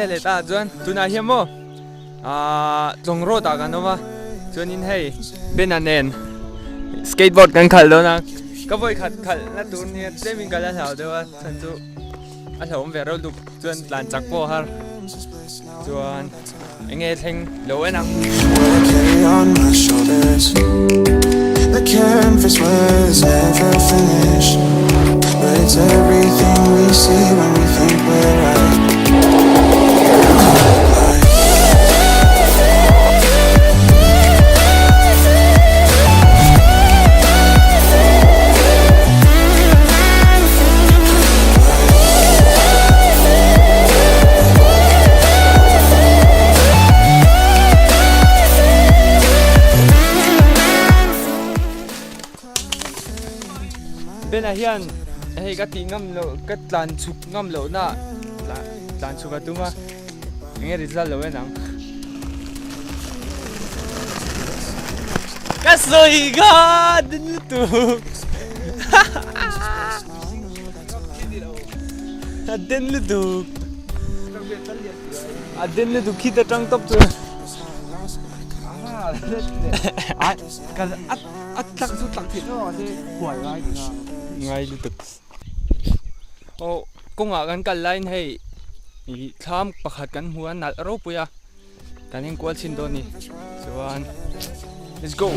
le leh ta chuan tunah hian maw ahh tlawng road ah kan awm a chuanin hei Bena nen skateboard kan khalh dawn a ka vawi khat khalh na tur nia tlemin ka la hlau deuh a chhan chu a hlauhawm ve reuh lup chuan tlan chak pawh a har chuan eng nge thleng lo en ang. Bena hian hei ka tih ngam loh ka tlan chhuk ngam loh na tlan chhuk a tum a enge result lo en ang. Ka sawi kha din lutuk a den lutuk a den lutuk khi ta tang tawp chu a tlak chu tlak theih tawh mahse huai ngai ngai lutuk aw kawngah kan kal laiin hei ih thlam pakhat kan hmu a nalh ropui a kan enkual chhin dawn a ni chuan let's go.